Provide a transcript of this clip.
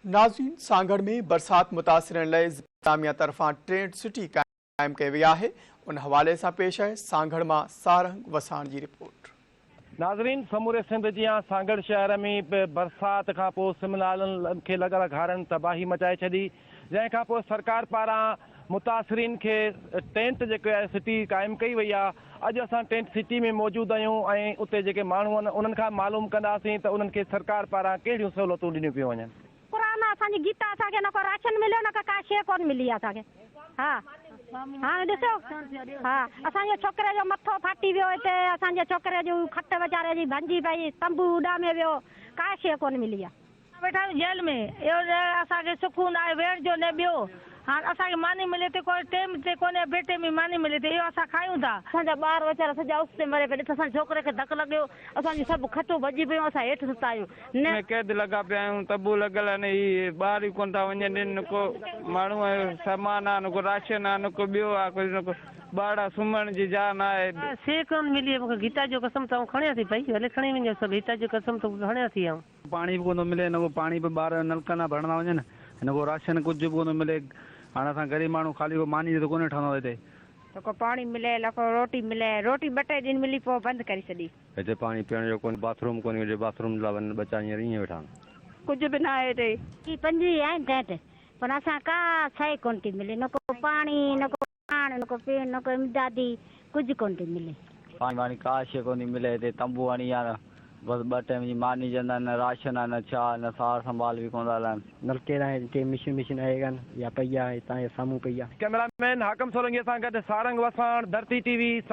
ناظرين سانگهڙ ۾ برسات متاثرين لاء انتظاميا طرفان ٽينٽ سٽي قائم ڪئي وئي آهي ان حوالي سان پيش آهي سانگهڙ مان سارنگ وساڻ جي رپورٽ. ناظرين سموري سنڌ جيان سانگهڙ شهر ۾ به برسات کان پوء سم نالن کي لڳل گهارن تباهي مچائي ڇڏي جنهن کان پوء سرڪار پاران متاثرين کي ٽينٽ جيڪو آهي سٽي قائم ڪئي وئي آهي اڄ اسان ٽينٽ سٽي ۾ موجود آهيون ۽ اتي جيڪي ماڻهو آهن انهن کان معلوم ڪنداسين ته انهن کي سرڪار پاران ڪهڙيون سهولتون ڏنيون پيون وڃن. قرآن آ اسان جي گيتا اسان کي نه ڪو راشن مليو نه ڪا شي ڪون ملي آ اسان کي ها هاڻي ڏسو ها اسان جي ڇوڪري جو مٿو ڦاٽي ويو هتي اسان جي ڇوڪري جون کٽ ويچاري جي ڀنجي پئي تنبو اڏامي ويو ڪا شي ڪون ملي آ. اسان ويٺا آهيون جيل ۾ اهو نه اسان کي سڪون آهي ويهڻ جو نه ٻيو هاڻ اسان کي ماني ملي ٿي ڪو ٽيم تي ڪونهي بي ٽيمي ماني ملي ٿي اهو اسان کايون ٿا. اسان جا ٻار ويچارا سڄا اس تي مري پيا ڏس اسان جي ڇوڪري کي ڌڪ لڳيو اسان جون سڀ کٽون ڀڄي پيون اسان هيٺ ستا آهيون نه. ۾ قيد لڳا پيا آهيون تنبو لڳل آهن هي ٻاهر ئي ڪونه ٿا وڃن ڏين نه ڪو ماڻهو آهي سامان آهي نه ڪو راشن آهي نه ڪو ٻيو آهي ڪجهه نه ڪو ٻارڙا سمهڻ جي جاء نه آهي. ڪا شيء ڪونه ملي مون کي گيتا جو قسم ته آئون کڻيان ٿي پئي ڀلي کڻي وڃو سڀ گيتا جو قسم ته کڻيان ٿي آئون. پاڻي به ڪونه ٿو ملي نه ڪو پاڻي به ٻار نلڪن لاء ڀرڻ ٿا وڃن نه ڪو راشن ڪجهه به ڪونه ٿو ملي هاڻ اسان غريب ماڻهو خالي ڪو ماني جو ته ڪونه ٺهندو هتي. ته ڪو پاڻي ملي نه ڪو روٽي ملي روٽي ٻه ٽي ڏينهن ملي پوء بند ڪري ڇڏي. هتي پاڻي پيئڻ جو ڪونهي باٿ روم ڪونهي جي باٿ روم لاء وڃن ٻچا هينئر ائين ويٺا آهن. ڪجهه به ناهي هتي. هي 25 آهن ٽينٽ پر اسان ڪا شيء ڪونه ٿي ملي نه ڪو پاڻي نه ڪو کائڻ نه ڪو پيئڻ نه ڪو امدادي ڪجهه ڪونه ٿي ملي. پاڻي واڻي ڪا شيء ڪونه ٿي ملي هتي تنبو هڻي يا بس ٻه ٽيم جي ماني ڏيندا آهن نه راشن آهي نه ڇا آهي نه سار سنڀال به ڪونه ٿا لهن. نلڪي تان هتي مشين مشين آهي ڪانه يا پئي آهي هتان جي سامهون پئي آهي. ڪئميرا مين حاڪم سولنگي سان گڏ سارنگ وساڻ، ڌرتي ٽي وي، سانگهڙ.